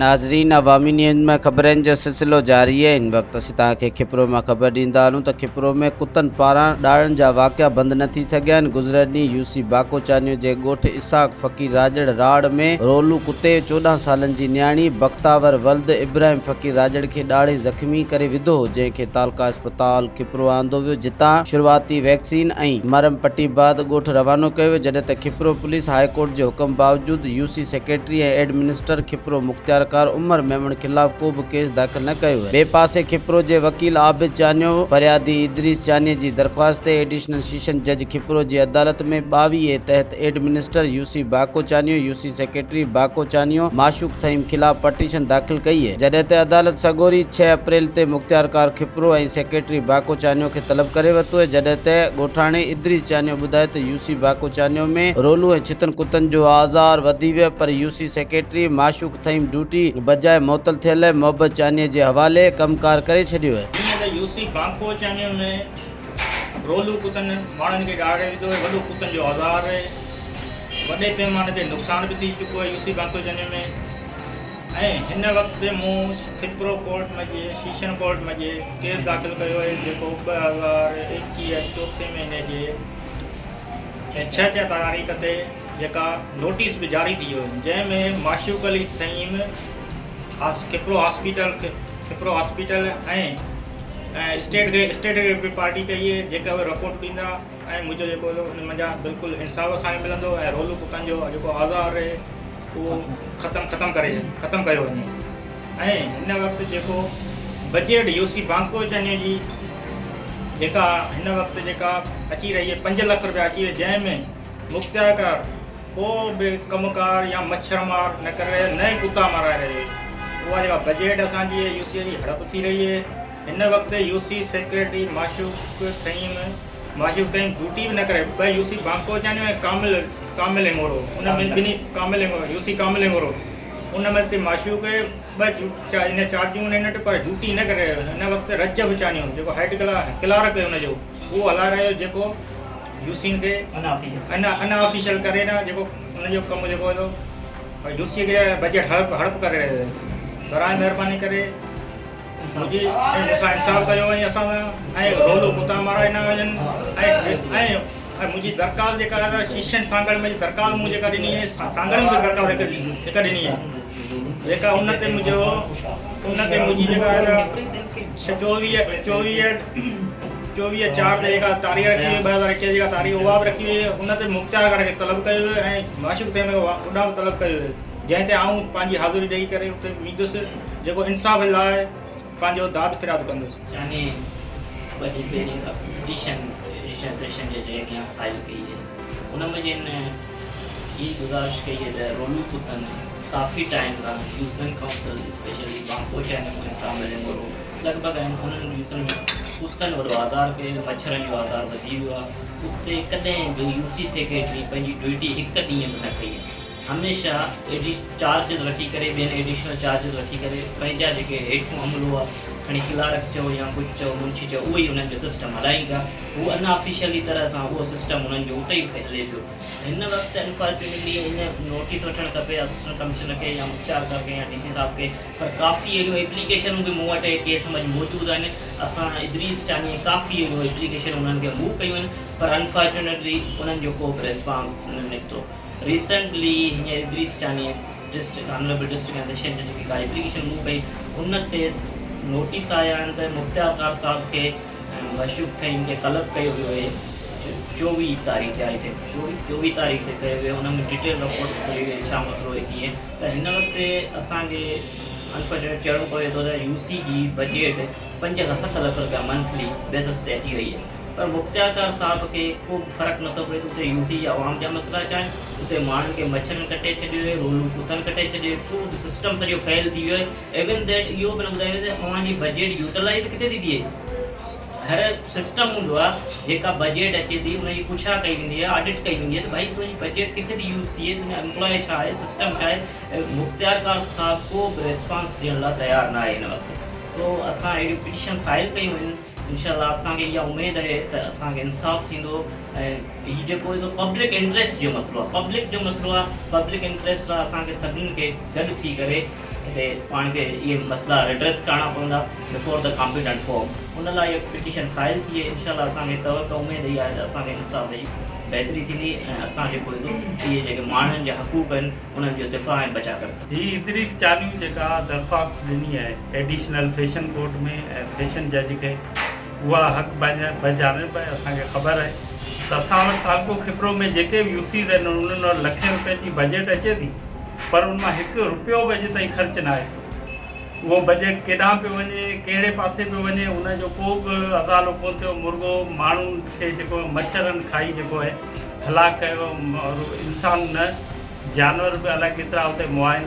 ناظرين عوامي نيوز ۾ خبرن جو سلسلو جاري آهي هن وقت اسين توهان کي کپرو مان خبر ڏيندا هلون ته کپرو ۾ ڪتن پاران ڏاڙهڻ جا واقعا بند نه ٿي سگهيا آهن گذريل ڏينهن يو سي باڪو چانيو جي ڳوٺ اسحاق فقير راڄڙ راڙ ۾ رولو ڪتي 14 سالن جي نياڻي بختاور ولد ابراهيم فقير راڄڙ کي ڏاڙهي زخمي ڪري وڌو هو جنهن کي تعلقه اسپتال کپرو آندو ويو جتان شروعاتي ويڪسين ۽ مرهم پٽي بعد ڳوٺ روانو ڪيو ويو جڏهن ته کپرو پوليس هاء ڪورٽ جي حڪم باوجود U C secretary ۽ administrator Khipro مختيارڪار عمر ميمڻ خلاف ڪو به ڪيس داخل نه ڪيو ويو. ٻئي پاسي کپرو جي وڪيل عابد چانيو فريادي ادريس چانيي جي درخواست تي ايڊيشنل سيشن جج کپرو جي عدالت ۾ 22 اي تحت administrator U C Bako Chanio, U C secretary Bako Chanio Mashooq Thaheem خلاف پٽيشن داخل ڪئي اهي. جڏهن ته عدالت سڳوري 6 اپريل تي مختيارڪار کپرو ۽ سيڪريٽري باڪو چانيو کي طلب ڪري ورتو اهي. جڏهن ته ڳوٺاڻي ادريس چانيو ٻڌايو ته يو سي باڪو چانيو ۾ رولو ۽ ڇتن ڪتن جو آزار وڌي ويو پر U C secretary Mashooq Thaheem duty بجاء معطل ٿيل محبت چانيي جي حوالي ڪم ڪار ڪري ڇڏيو اهي. جيئن ته يو سي بانڪو چانيو ۾ رولو ڪتن ماڻهن کي ڏاڙهي وڌو اهي وڏو ڪتن جو آزار اهي وڏي پيماني تي نقصان به ٿي چڪو اهي يو سي بانڪو چانيو ۾ ۽ هن وقت مون کپرو ڪورٽ مجي شيشن ڪورٽ مجي ڪيس داخل ڪيو اهي جيڪو 2021 چوٿين مهيني جي 6 تاريخ تي جيڪا نوٽيس به جاري ٿي ويو جنهن ۾ Mashooq Ali Thaheem Khipro hospital Khipro hospital ۽ state کي اسٽيٽ کي به پارٽي ڪئي آهي جيڪا اهي رپورٽ ڏيندا ۽ منهنجو جيڪو ان منجهان بلڪل انصاف سان ملندو ۽ رولو ڪتن جو جيڪو آزار آهي اهو ختم ختم ڪري ختم ڪيو وڃي ۽ هن وقت جيڪو بجيٽ يو سي بانڪو چانيو جي جيڪا هن وقت جيڪا اچي رهي آهي 5 لک روپيا اچي رهي جنهن ۾ مختيارڪار ڪو به ڪم ڪار يا مڇر مار نه ڪري رهيو نه ئي ڪتا مارائي رهيو آهي اها جيڪا بجيٽ اسان جي يو سي جي هڙپ ٿي رهي آهي هن وقت U C secretary Mashooq Thaheem Mashooq Thaheem duty به نه ڪري ٻه يو سي بانڪو چانيو ۽ ڪامل ڪامل هڱورو ان ۾ ٻنهي ڪامل هڱورو يو سي ڪامل هڱورو ان ۾ تي معشوق ٻه ان چارجون هن وٽ پر ڊيوٽي نه ڪري رهيو هن وقت رجب چانيو جيڪو هيڊ ڪلارڪ هن جو اهو هلائي رهيو جيڪو يوسين کي ان ان آفيشل ڪري نه جيڪو ان جو ڪم جيڪو هيو يوسي کي بجيٽ هڙپ هڙپ ڪري رهيو آهي براء مهرباني ڪري منهنجي ۽ مون سان انصاف ڪيو وڃي اسان سان ۽ رولو ڪتا مارائي نه وڃن ۽ ۽ ۽ منهنجي درخواست جيڪا آهي شيشن سانگهڙ ۾ درخواست مون جيڪا ڏني آهي سانگهڙ ۾ درخواست هڪ ڏني آهي جيڪا ان تي منهنجو ان تي منهنجي جيڪا آهي 24 24 24 چار تي جيڪا تاريخ رکي وئي 2021 جيڪا تاريخ اها به رکي وئي ان تي مختيار ڪار کي طلب ڪيو ويو ۽ معشوق تيم کي اوڏانهن به طلب ڪيو ويو جنهن تي آئون پنهنجي حاضري ڏئي ڪري اتي ويندس جيڪو انصاف لاء پنهنجو داد فرياد ڪندس. يعني ٻه ڏينهن پهرين هڪ پٽيشن ايڊيشنل سيشن جج جي اڳيان فائل ڪئي آهي ان ۾ جن هي گذارش ڪئي آهي ته رولو ڪتن ڪافي ٽائيم کان يوزمين ڪائونسل اسپيشلي بانڪو چينل ۽ ڪامل مورو لڳ ڀڳ آهن انهن ڏينهن ۾ ڪتن وڏو آزار ڪيو مڇرن جو آزار وڌي ويو آهي اتي ڪڏهن به يو سي سيڪريٽري پنهنجي ڊيوٽي هڪ ڏينهن به نه ڪئي آهي هميشه ايڊي چارجز وٺي ڪري ٻين ايڊيشنل چارجز وٺي ڪري پنهنجا جيڪي هيٺون عملو آهي کڻي ڪلارڪ چئو يا ڪجهه چئو منشي چئو اهي ئي انهن جو سسٽم هلائين ٿا هو ان آفيشلي طرح سان اهو سسٽم انهن جو اتي ئي اتي هلي پيو هن وقت انفارچونيٽلي ان نوٽيس وٺڻ کپي اسسٽنٽ ڪمشنر کي يا مختيار ڪار کي يا ڊي سي صاحب کي پر ڪافي اهڙيون ايپليڪيشنون به مون وٽ ڪيس منجهه موجود آهن اسان ادريس چانيء ڪافي اهڙيون ايپليڪيشنون انهن کي موو ڪيون آهن پر انفارچونيٽلي انهن جو ڪو به ريسپانس نه نڪتو ريسنٽلي هينئر ادريس چانيء ڊسٽرڪٽ آنريبل ڊسٽرڪٽ ۽ سيشن جج کي ڪا ايپليڪيشن موو ڪئي ان تي نوٽيس آيا آهن ته مختيار ڪار صاحب کي معشوق ٿهيم کي طلب ڪيو ويو آهي 24 تاريخ تي I think 24 تاريخ تي ڪيو ويو ان ۾ ڊيٽيل رپورٽ گهري وئي ڇا مسئلو آهي ڪيئن ته هن وقت اسان کي انفارچونيٽ چوڻو پوي ٿو ته يو سي جي بجيٽ 5 کان 7 لک رپيا منٿلي بيسس تي اچي رهي آهي پر مختيارڪار صاحب کي ڪو به فرق نٿو پئي ته اتي يو سي جي عوام جا مسئلا ڇا آهن اتي ماڻهن کي مڇرن ڪٽي ڇڏيو آهي رولو ڪتن ڪٽي ڇڏيو آهي پورو سسٽم سڄو فيل ٿي ويو آهي ايون that اهو به نه ٻڌايو ويو ته اوهان جي بجيٽ يوٽيلائز ڪٿي ٿي ٿئي هر سسٽم هوندو آهي جيڪا بجيٽ اچي ٿي ان جي پڇا ڪئي ويندي آهي آڊٽ ڪئي ويندي آهي ته ڀائي تنهنجي بجيٽ ڪٿي ٿي يوز ٿئي تنهنجا امپلائي ڇا آهي سسٽم ڇا آهي مختيارڪار صاحب ڪو به ريسپانس ڏيڻ لاء تيار نه آهي هن وقت تو اسان اهڙيون پٽيشن فائل ڪيون آهن انشاء الله اسان کي اها اميد آهي ته اسان کي انصاف ٿيندو ۽ هي جيڪو پبلڪ انٽريسٽ جو مسئلو آهي پبلڪ جو مسئلو آهي پبلڪ انٽريسٽ لاء اسان کي سڀني کي گڏ ٿي ڪري هتي پاڻ کي اهي مسئلا ريڊريس ڪرڻا پوندا بفور the competent form ان لاء اها پٽيشن فائل ٿي آهي انشاء الله اسان کي توقع اميد اها آهي ته اسان کي انصاف جي بهتري ٿيندي ۽ اسان جيڪو اهي جيڪي ماڻهن جا حقوق آهن انهن جو دفاع ۽ بچاء ڪري سگهون. هي ادريس چانيو جيڪا درخواست ڏني آهي ايڊيشنل سيشن ڪورٽ ۾ ۽ سيشن جج کي اها حق بجانب آهي اسان کي خبر آهي ته اسان وٽ تعلقو کپرو ۾ جيڪي به يوسيز آهن انهن وٽ لکين روپين جي بجيٽ اچي ٿي پر ان مان هڪ رپيو به اڄ تائين خرچ ناهي ٿيو. اهو بجيٽ ڪيڏانهن پيو وڃي، ڪهڙي پاسي پيو وڃي، ان جو ڪو به ازالو ڪونه ٿيو. مرڳو ماڻهن کي جيڪو مڇرن کائي جيڪو آهي هلاڪ ڪيو، انسان نه جانور به الائي ڪيترا اتي مئا آهن.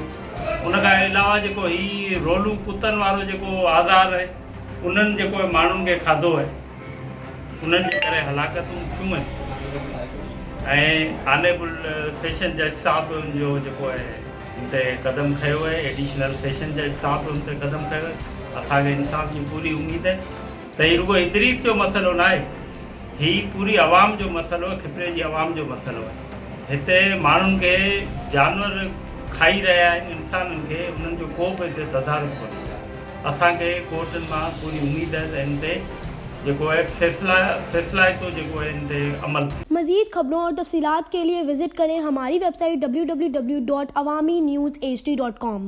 ان کان علاوه جيڪو هي رولو ڪتن وارو جيڪو آزار آهي، انهن جيڪو آهي ماڻهن کي کاڌو آهي. انهن جي ڪري هلاڪتون ٿيون آهن ۽ آنريبل سيشن جج صاحب ان جو جيڪو آهي ان تي قدم کنيو آهي ايڊيشنل سيشن جج صاحب به ان تي قدم کنيو آهي اسان کي انصاف جي پوري اميد آهي ته هي رڳو ادريس جو مسئلو نه آهي هي پوري عوام جو مسئلو آهي کپري جي عوام جو مسئلو آهي هتي ماڻهن کي جانور کائي رهيا آهن انسانن کي انهن جو ڪو به هتي تدارڪ ڪونهي اسان کي ڪورٽن مان پوري اميد آهي ته ان تي جيڪو آهي فيصلا فيصلائتو جيڪو آهي ان تي عمل ٿيندو. مزيد خبرون اور تفصيلات کے لئے وزٽ کرين ھماري ويب سائيٽ www.awamiNewsHD.com.